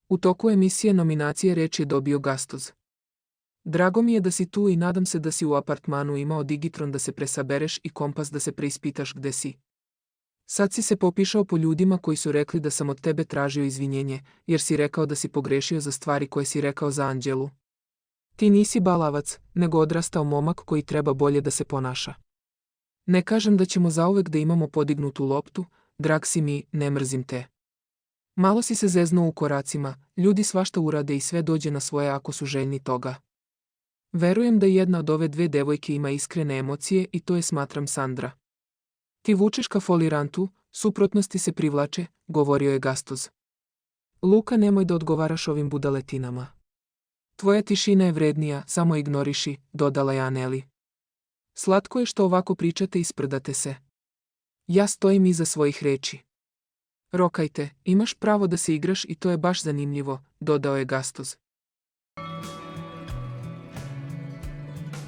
U toku emisije nominacije reč je dobio Gastoz. Drago mi je da si tu i nadam se da si u apartmanu imao digitron da se presabereš i kompas da se preispitaš gde si. Sad si se popišao po ljudima koji su rekli da sam od tebe tražio izvinjenje, jer si rekao da si pogrešio za stvari koje si rekao za Anđelu. Ti nisi balavac, nego odrastao momak koji treba bolje da se ponaša. Ne kažem da ćemo zauvek da imamo podignutu loptu, drag si mi, ne mrzim te. Malo si se zeznuo u koracima, ljudi svašta urade i sve dođe na svoje ako su željni toga. Verujem da jedna od ove dve devojke ima iskrene emocije i to je smatram Sandra. Ti vučeš ka folirantu, suprotnosti se privlače, govorio je Gastoz. Luka, nemoj da odgovaraš ovim budaletinama. Tvoja tišina je vrednija, samo ignoriši, dodala je Aneli. Slatko je što ovako pričate i sprdate se. Ja stojim iza svojih reči. Rokajte, imaš pravo da se igraš i to je baš zanimljivo, dodao je Gastoz.